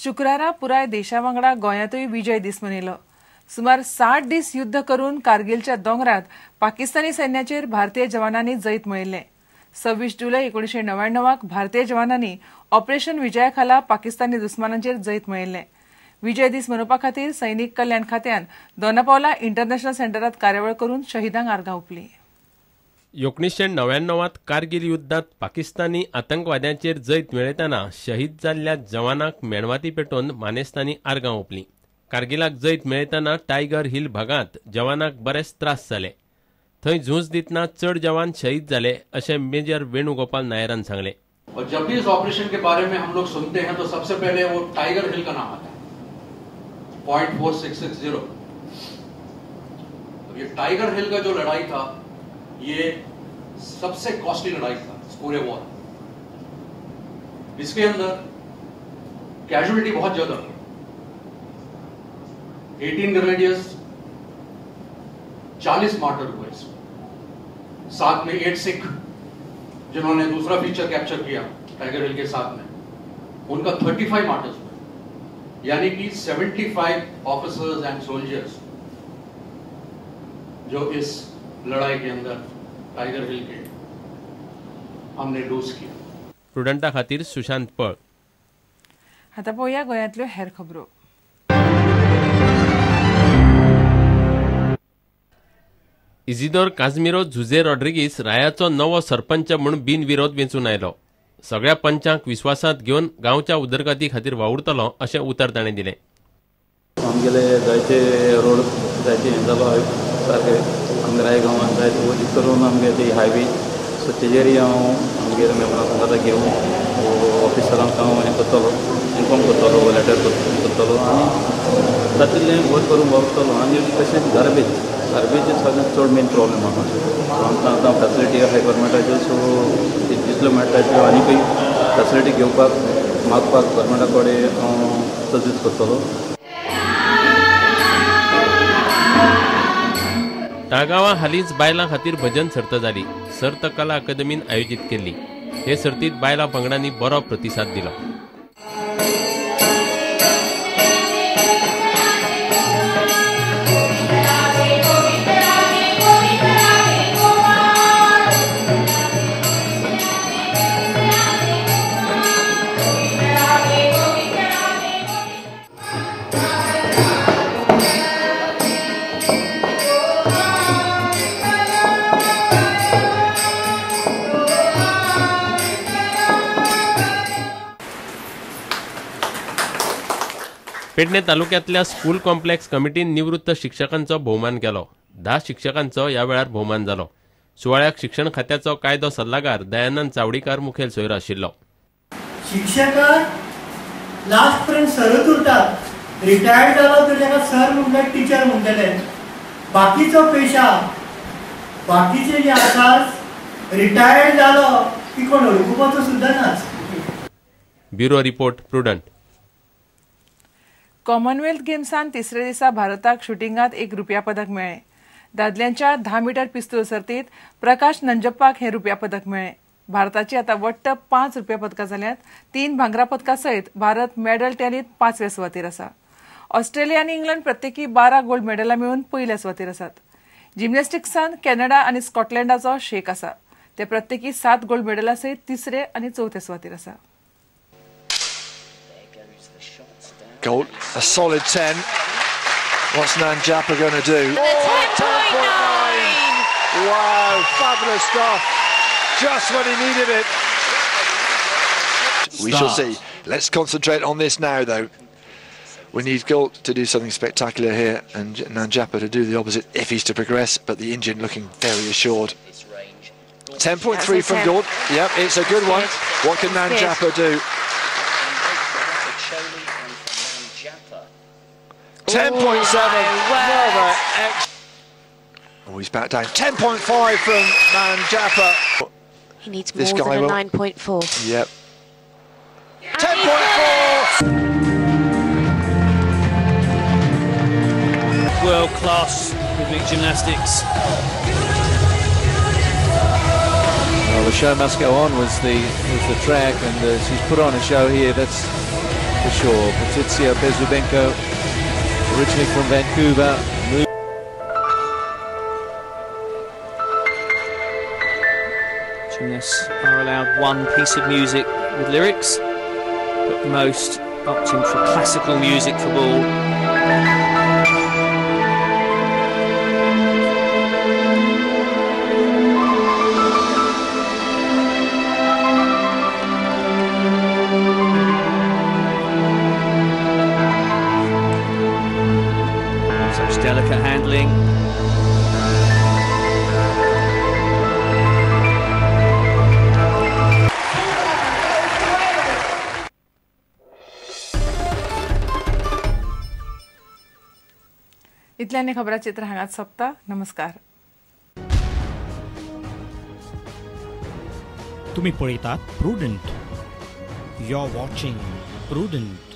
शुक्रारा पुराय देशा वांगडा गोंयांतूय विजय दीस मनयलो. सुमार 60 दीस युद्ध करून कारगिलच्या दोंगरात पाकिस्तानी सैन्याचेर भारतीय जवानांनी जैत मेळयलें. 26 जुलय 1999 भारतीय जवानांनी ऑपरेशन विजया खाला पाकिस्तानी दुस्मानांचेर जैत मेळयलें. विजय दीस मनोवपा खातीर सैनिक कल्याण खात्यान दोनापावला इंटरनॅशनल सेंटरात कार्यावळ करून शहीदांक आर्गां ओंपली. 1999 कारगिल युद्धात पाकिस्तानी आतंकवाद्यांचेर जैत मेळयतना शहीद जाल्ल्या जवानांक मेणवाती पेटोवन मानेस्तांनी आर्गां ओंपली. कारगिलाक जैत मेळयतना टायगर हिल भागांत जवानांक बरेच त्रास जाले. थंय झूंज दितना चड जवान शहीद जाले अशें मेजर वेणुगोपाल नायरान सांगलें. और जब भी इस ऑपरेशन के बारे में हम लोग सुनते हैं तो सबसे पहले वो टाइगर हिल का नाम आता है, 0.4660. तो ये टाइगर हिल का जो लड़ाई था ये सबसे कॉस्टली लड़ाई था इस पूरे वॉर. इसके अंदर कैजुअलिटी बहुत ज्यादा, 18 ग्रेनेडियर्स, 40 मार्टर हुए, साथ में 8 सिख जिन्होंने दूसरा फीचर कैप्चर किया टाइगर हिल के साथ में, उनका 35 मार्टर्स हुए, यानी कि 75 ऑफिसर्स एंड सोल्जर्स जो इस लड़ाई के अंदर टाइगर हिल के हमने लूज किया. प्रुडंटा खातीर सुशांत पळ. आतां पळोवया गोंयांतल्यो हेर खबरो. इजिदोर काजमिरो जुझे रॉड्रिगीस रायाचो नवो सरपंच म्हूण बिनविरोध वेंचून आयलो. सगळ्या पंचांक विस्वासांत घेवन गांवच्या उदरगती खातीर वावुरतलो अशें उतर ताणें दिलें. आमगेले जायते रोड जायते हें जालो सारके आमगे राय गांवांत जायते वजीत करून आमगे ती हायवे सो तेजेरय हांव आमगेले मेंबरां सांगाता घेवन ऑफिसरांक हांव हें करतलो, इन्फॉर्म करतलो, लेटर करतलो आनी तातूंतलें वयर करून वावुरतलो. आनी तशेंच गार्बेज गार्बेज सगळ्यांत चड मेन प्रॉब्लेम आसा. सो आमकां आतां फॅसिलिटी आसा गव्हर्मेंटाच्यो, सो जितल्यो मेळटा त्यो आनीकय फॅसिलिटी घेवपाक मागपाक गव्हर्मेंटा कडेन हांव तजवीज करतलो. ताळगांवां हालींच बायलां खातीर भजन सर्त जाली. सर्त कला अकादमीन आयोजीत केल्ली. हे सर्तीत बायलां पंगडांनी बरो प्रतिसाद दिलो. पेडणे तालुक्यांतल्या स्कूल कॉम्प्लेक्स कमिटीन निवृत्त शिक्षकांचो भोवमान केलो. 10 शिक्षकांचो ह्या वेळार भोवमान जालो. सुवाळ्याक शिक्षण खात्याचो कायदो सल्लागार दयानंद चावडीकार मुखेल सोयरो आशिल्लो. शिक्षकाक लास्ट पर्यंत सरच उरतात. रिटायर्ड जालो तर ताका सर म्हणटात, टिचर म्हणटले. बाकीचो पेशा बाकीचे जे आसा रिटायर्ड जालो की कोण वळखुपाचो सुद्दां नाच. Bureau report, Prudent. Commonwealth गेम्सान तिसऱ्या दिसा भारताक शुटिंगात एक रुपया पदक मेळ्ळें. दादल्यांच्या 10 मीटर पिस्तूल सर्तीत प्रकाश नंजप्पाक हें रुपया पदक मेळ्ळें. भारताची आतां वट्ट 5 रुपया पदकां जाल्यांत. 3 भांगरा पदकां सयत भारत मेडल टॅलींत 5व्या सुवातेर आसा. ऑस्ट्रेलिया आनी इंग्लंड प्रत्येकी 12 गोल्ड मेडलां मेळून पयल्या सुवातेर आसात. जिम्नॅस्टिक्सान कॅनडा आनी स्कॉटलंडाचो शेक आसा. ते प्रत्येकी 7 गोल्ड मेडलां सयत तिसरे आनी चवथे सुवातेर आसा. Goal, a solid 10. What's Nanjappa going to do? 10.9! Wow, fabulous stuff. Just when he needed it. We shall see. Let's concentrate on this now, though. We need Gault to do something spectacular here and Nanjappa to do the opposite if he's to progress, but the Indian looking very assured. 10.3 from Gault. Yep, it's a good one. What can Nanjappa do? 10.7. Oh, he's back down. 10.5 from Nanjappa. He needs more than a 9.4. Yep. 10.4. World class rhythmic gymnastics. Well, the show must go on was the track, and she's put on a show here. That's for sure. Patricia Bezzoubenko, originally from Vancouver. Gymnasts are allowed one piece of music with lyrics, but most opting for classical music for ball. Such delicate handling. इतल्याने खबराचित्र हांगाच सोंपता. नमस्कार. तुम्ही पळयतात Prudent. You are watching Prudent.